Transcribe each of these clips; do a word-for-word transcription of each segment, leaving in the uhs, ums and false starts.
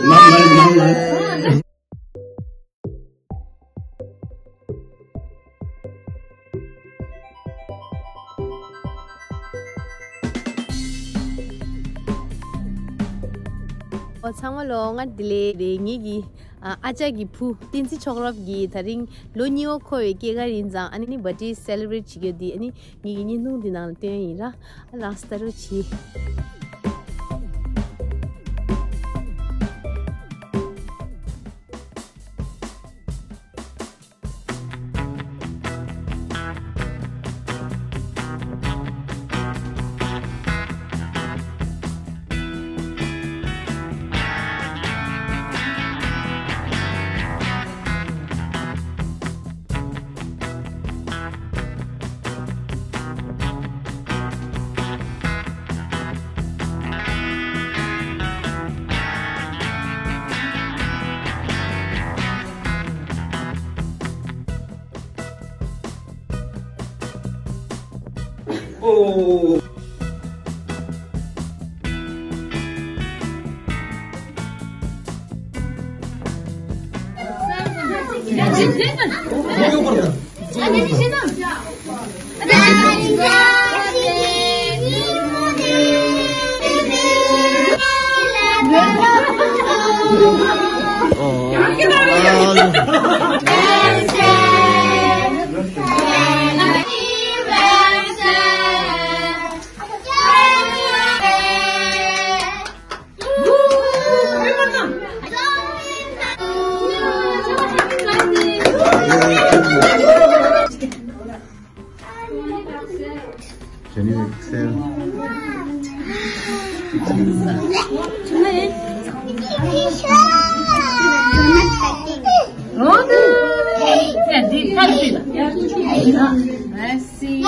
མང་ལ་མང་ལ། ཨོ་ཚང་མ་ལོ། ང་བདེ་ལེགས་རེད། ངེད་ཀྱི་ཨ་ཨ་ཅག་གི་བུ་བསྟན་འཛིན་མཆོག་རབ་ཀྱིས་ད་རིང་ལོ་གཉིས་པ་འཁོར་བའི་སྐྱེས་སྐར་ཡིན་ཙང་། ཨ་ནི་ནི་བར་ཌེ་སེ་ལེ་བྷི་རེཊ་བྱེད་རྒྱུ་འདི་ཨ་ནི་ངེད་ཀྱི་བརྙན་ཐུང་འདི་ནང་ལ་སྟོན་ཡིན་ར། ཨ་ལགས་སོ། ད་རོགས་བྱེད། Can you exhale? Merci.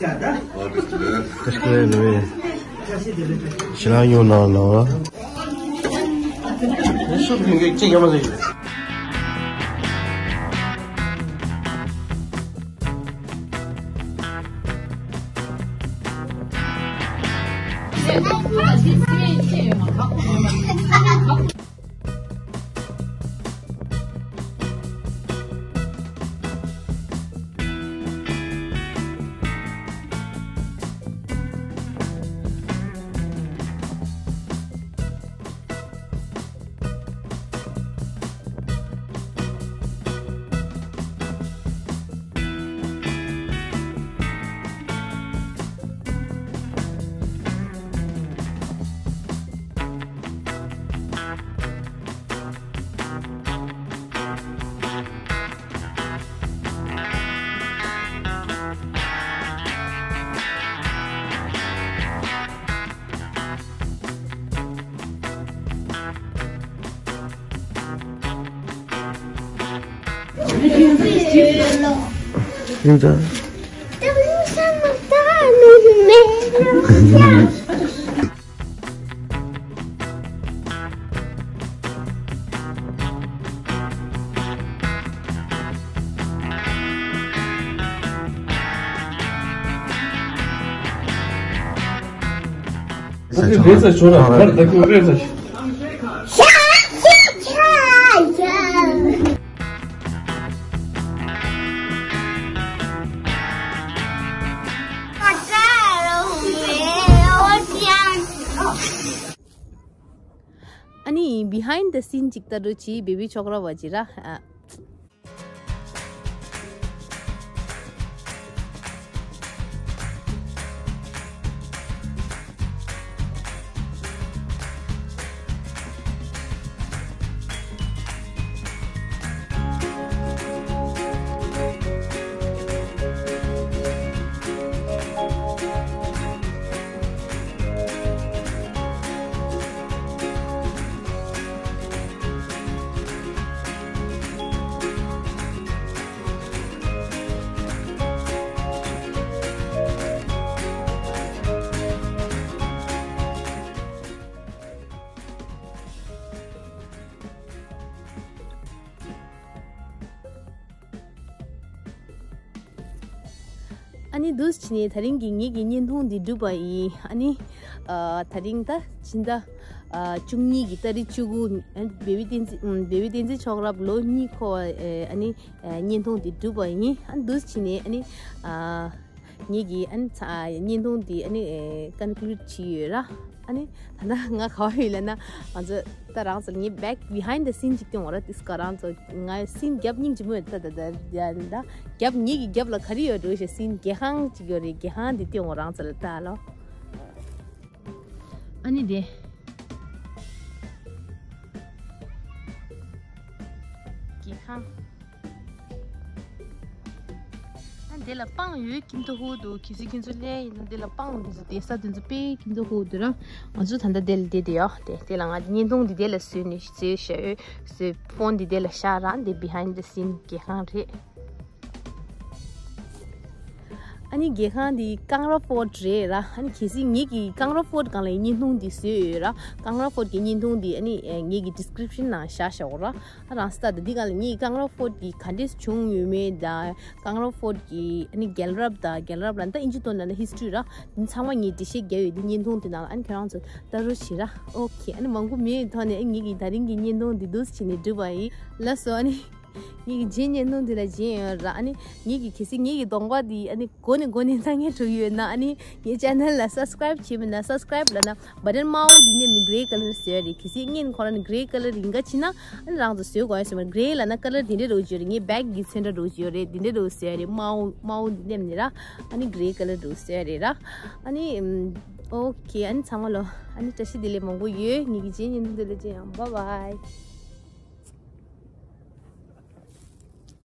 ཁྱེད་ཀྱིས་ལོས་ཞེ་དྲག་ཡོང་ན་ལོ། སུ་ཕན་གྱི་ཅི་ཡོང་མ་ཟེར། ཨ་ནི་behind the scene ཅིག་ལྟ་འགྲོ་ཅི་བེ་བི་ཆོག་ར་བ་ཅི་ར། ཨ། ཨ་ནི་འདུག་སེ་བྱས་ནས་དེ་རིང་གི་ངེད་ཀྱི་བརྙན་ཐུང་འདི་གྲུབ་པ་ཡིན། ཨ་ནི་ཨ་དེ་རིང་ད་ཕྱི་ཟླ་ཨ་བཅུ་གཉིས་ཀྱི་ཏ་རིག་བཅུ་དགུ། ཨ་བེ་བི་བསྟན་འཛིན་ཨ་བེ་བི་བསྟན་འཛིན་མཆོག་རབ་ལོ་གཉིས་འཁོར་བ་ཨ་ནི་ཨ་བརྙན་ཐུང་འདི་གྲུབ་པ་ཡིན། ཨ་འདུག་སེ་བྱས་ནས་ཨ་ནི་ཨ་ངེད་ཀྱི་ཨ་ནི་ཚ་ཨ་བརྙན་ཐུང་འདི་ཨ་ནི་ཨེ་conclude བྱས་ཡོད་ར། ཨ་ནི་ད་ལྟ་ང་ག་བ་ཡོད་ལབ་ན། ང་ཚོ་ད་རང་ཚོ་ལ་ངས་back behind the scene ཅིག་སྟོན་འོང་ར། ཏིས་ཀ་རང་ཚོ་ང་scene རྒྱབ་སྙིང་རྗེ་མོ་ཡོད། ད་ད་ད་ད་རྒྱབ་ངེད་ཀྱི་རྒྱབ་ལ་ག་རེ་ཡོད་འགྲོ་ཞེས། scene རྒྱལ་ཁང་ཅིག་ཡོད་རེད། རྒྱལ་ཁང་འདི་སྟོན་འོང་རང་ཚོ་ལ་ད་ལོ། ཨ་ནི་དེ་རྒྱལ་ཁང་། ཨ་འདི་ལ་སྤང་ཡོད། ཁྱིམ་ཐོག་ཧོ་འདུག་གལ་སྲིད་ཁྱེད་ཚོ་སླེབས་ཡིན་ན་འདི་ལ་སྤང་འདི་ཚོ་བསྡད་ས་འདི་ཚོ་དཔེ་ཁྱིམ་ཐོག་ཧོ་འདུག་ར། ང་ཚོ་ད་ལྟ་འདི་ལ་བསྡད་དེ་ཡོད་དེ། འདི་ལ་ང་བརྙན་ཐུང་འདི་འདི་ལ་བཟོས་ནས་བཟོས་བཞག་ཡོད། བཟོས་phone འདི་འདི་ལ་བཞག་ར། འདི་behind the scene རྒྱལ་ཁང་རེད། ཨ་ནི་རྒྱལ་ཁང་འདི་Kangra Fort རེད་ར། ཨ་ནི་གལ་སྲིད་ངེད་ཀྱི་Kangra Fort སྒང་ལ་བརྙན་ཐུང་འདི་བཟོས་ཡོད་ར། Kangra Fort གི་བརྙན་ཐུང་འདི་ཨ་ནི་ངེད་ཀྱི་description ནང་བཞག་བཞག་ར། ཨ་རང་སྟ་དང་འདི་ག་ལ་ངས་Kangra Fort གི་ག་འདྲས་བྱུང་ཡོད་མེད་དང་། Kangra Fort གི་ཨ་ནི་རྒྱལ་རབས་དང་། རྒྱལ་རབས་ལ་ད་ཨིན་ཇི་དོན་ལ་ན་history ར། འདི་ཚང་མ་ངས་འགྲེལ་བཤད་རྒྱབ་ཡོད། འདི་བརྙན་ཐུང་དེ་ནང་ལ་ཨ་ནི་ཁྱེད་རང་ཚོ་ལྟ་རོགས་བྱེད་ར། Okay ཨ་ནི་མང་པོ་མེད་ཐོག་ནས་ཨ་ངེད་ཀྱི་ད་རིང་གི་བརྙན་ཐུང་འདི་འདུག་སེ་བྱས་ནས་གྲུབ་པ་ཡིན། ལགས་སོ། ཨ་ནི་ངེད་ཀྱི་རྗེས་བརྙན་ཐུང་འདི་ལ་མཇལ་ཡོང་ར། ཨ་ནི་ངེད་ཀྱི་གལ་སྲིད་ངེད་ཀྱི་གདོང་པ་འདི་ཨ་ནི་མགོ་ནས་མགོ་ནས་ལྟ་མཁན་འགྲོ་གི་ཡོད་ན་ཨ་ནི་ངའི་channel ལ་subscribe བྱས་མེད་ན་subscribe ལབ་ན། button དམར་པོ་འདི་མནན་ནས་grey colour བཟོས་རེད། གལ་སྲིད་བརྙན་ཁོ་རང་ནི་grey colour ཡིན་ག་ཕྱིན་ན་ཨ་ནི་རང་ཚོ་བཟོས་དགོས་ཡ་ཟེར་མ། grey ལབ་ན་colour འདི་འདྲ་རུ་བརྗོད་རེད། ངའི་bag གི་ཚོན་ཁྲ་རུ་བརྗོད་རེད། འདི་འདྲ་རུ་བཟོས་རེད། དམར་པོ་དམར་པོ་འདི་མནན་ནས་ར། ཨ་ནི་grey colour རུ་བཟོས་རེད་ར། ཨ་ནི་okay ཨ་ནི་ཚང་མ་ལོ། ཨ་ནི་བཀྲ་ཤིས་བདེ་ལེགས་མང་པོ་ཡོད། ངེད་ཀྱི་རྗེས་བརྙན་ཐུང་འདི་ལ་མཇལ་ཡོང་། bye bye།